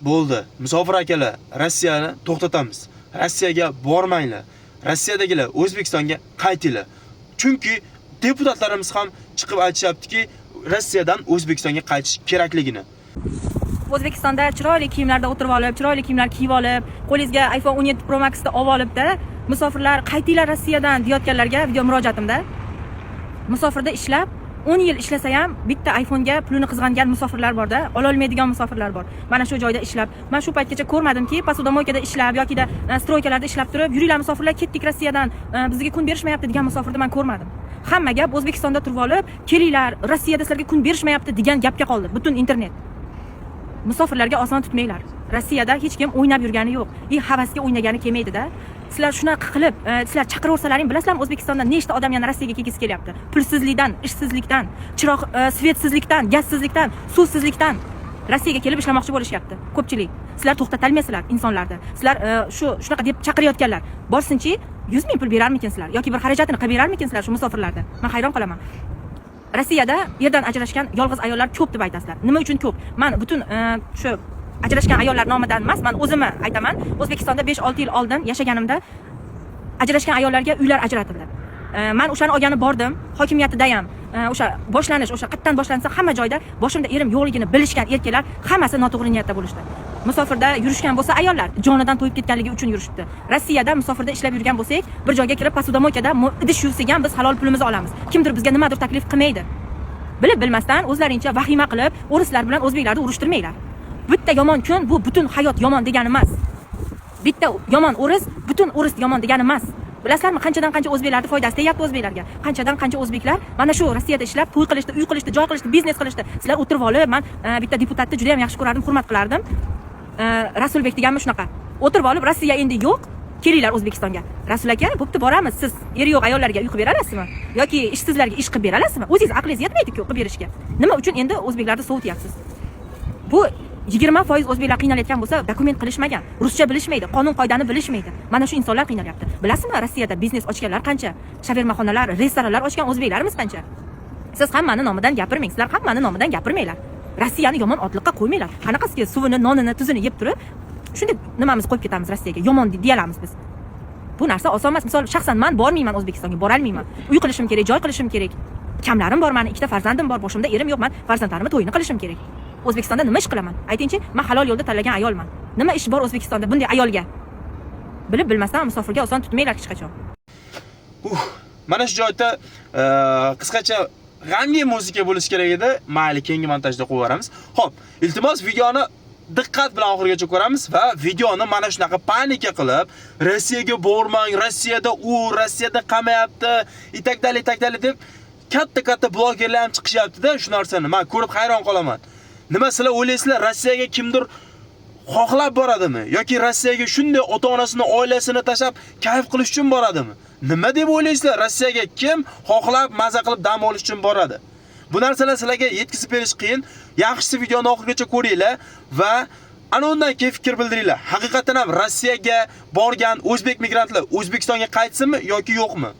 Bo'ldi. Musofir akalar, Rossiyani to'xtatamiz. Rossiyaga bormanglar. Rossiyadagilar O'zbekistonga qaytinglar. Chunki deputatlarimiz ham chiqib aytishyaptiki, Rossiyadan O'zbekistonga qaytish kerakligini. O'zbekistonda chiroyli kiyimlarda o'tirib olib, chiroyli kiyimlar kiyib olib, qo'lingizga iPhone 17 Pro Max'ni olib olibda, musofirlar qaytinglar Rossiyadan deyotganlarga video murojaatimda. Musofirda ishlab, 10 yil ishlasa ham bitta iPhone'ga pulini qizg'angan musofirlar borda, ololmaydigan musofirlar bor. Mana shu joyda ishlab, man shu paytgacha ko'rmadimki, посудомойка da ishlab yokida стройка larda ishlab turib, yuringlar musofirlar, ketdik Rossiyadan, bizga kun berishmayapti degan musofirni man ko'rmadim. Hamma gap O'zbekistonda turib olib, kelinglar, Rossiyada sizlarga kun berishmayapti degan gapga qoldi butun internet. Musofirlarga oson tutmanglar. Rossiyada hech kim o'ynab yurgani yo'q. И havasga o'ynagani kelmaydida. Sizlar shunaqa qilib, sizlar chaqiraversalaring, bilasizlarmi, O'zbekistondan nechta odam yana Rossiyaga kelgisi kelyapti? Pulsizlikdan, ishsizlikdan, chiroq, свет sizlikdan, gazsizlikdan, suvsizlikdan Rossiyaga kelib ishlamoqchi bo'lishyapti ko'pchilik. Sizlar to'xtatolmaysizlar insonlarni. Sizlar shu shunaqa deb chaqirayotganlar. Borsinchi, 100 ming pul berarmikinsizlar yoki bir xarajatini qilib berarmikinsizlar shu musofirlarni? Men hayron qolaman. Rossiyada erdan ajrashgan yolg'iz ayollar ko'p deb aytasizlar. Nima uchun ko'p? Man butun shu ajrashgan ayollar nomidan emas, man o'zimni aytaman. O'zbekistonda 5-6 yil oldin yashaganimda ajrashgan ayollarga uylar ajratildi. Man o'shani olgani bordim, hokimiyatida ham o'sha boshlanish, o'sha qayerdan boshlansa, hamma joyda boshimda erim yo'qligini bilishgan erkaklar hammasi noto'g'ri niyatda bo'lishdi. Musofirda yurishgan bo'lsa ayollar jonidan to'yib ketganligi uchun yurishibdi. Rossiyada musofirda ishlab yurgan bo'lsak, bir joyga kirib посудомойка da idish yuvsak ham biz halol pulimizni olamiz. Kimdir bizga nimadir taklif qilmaydi. Bilib bilmasdan o'zlaringcha vahima qilib, o'rislar bilan o'zbeklarni urushtirmanglar. Bitta yomon kun bu butun hayot yomon degani emas. Bitta yomon o'ris butun o'ris yomon degani emas. Bilasizlarmi, qanchadan qancha o'zbeklarni foydasi tegyapti o'zbeklarga. Qanchadan qancha o'zbeklar mana shu Rossiyada ishlab, to'y qilishdi, uy qilishdi, joy qilishdi, biznes qilishdi. Sizlar o'tirib olib, man bitta deputatni juda ham yaxshi ko'rardim, hurmat qilardim. Rasulbek deganmi shunaqa. O'tirib olib, Rossiya endi yo'q, kelinglar O'zbekistonga. Rasul aka, bo'pti, boramiz. Siz eri yo'q ayollarga uy qilib bera olasizmi? Yoki ishsizlarga ish qilib bera olasizmi? O'zingiz aqlingiz yetmaydi-ku qilib berishga. Nima uchun endi o'zbeklarni sovutyapsiz? Bu 20% o'zbeklar qiynalayotgan bo'lsa, dokument qilishmagan, ruscha bilishmaydi, qonun qoidani bilishmaydi. Mana shu insonlar qiynalyapti. Bilasizmi, Rossiyada biznes ochganlar qancha? Shavermaxonalar, restoranlar ochgan o'zbeklarimiz qancha? Siz hammani nomidan gapirmang, sizlar hammani nomidan gapirmanglar. Rossiyani yomon otliqqa qo'ymanglar. Qanaqasiga suvini, nonini, tuzini yeb turib, shunday nimamizni qo'yib ketamiz Rossiyaga? Yomon deyalamiz biz. Bu narsa oson emas. Misol, shaxsan man bormayman O'zbekistonga, borolmayman. Uy qilishim kerak, joy qilishim kerak. Kamlarim bor, mani ikkita farzandim bor, boshimda erim yo'q, man farzandlarimni to'yini qilishim kerak. O'zbekistonda nima ish qilaman? Aytingchi, man halol yo'lda tanlagan ayolman. Nima ish bor O'zbekistonda bunday ayolga? Bilib bilmasdan musofirga oson tutmanglar hech qachon. Mana shu joyda qisqacha g'amgin muzika bo'lishi kerak edi. Mayli, keyingi montajda qo'yib yuboramiz. Xo'p, iltimos, videoni diqqat bilan oxirigacha ko'ramiz va videoni mana shunaqa паника qilib, Rossiyaga bormang, Rossiyada u, Rossiyada qamayapti, и так далее, и так далее deb katta-katta blogerlar ham chiqishyapti-da shu narsani. Men ko'rib hayron qolaman. Nima sizlar o'ylaysizlar, Rossiyaga kimdir xohlab boradimi yoki Rossiyaga shunday ota-onasini, oilasini tashlab kayf qilish uchun boradimi? Nima deb o'ylaysizlar? Rossiyaga kim xohlab maza qilib dam olish uchun boradi? Bu narsalar sizlarga yetkazib berish qiyin. Yaxshisi videoni oxirigacha ko'ringlar va ana undan keyin fikr bildiringlar. Haqiqatan ham Rossiyaga borgan o'zbek migrantlar O'zbekistonga qaytsinmi yoki yo'qmi?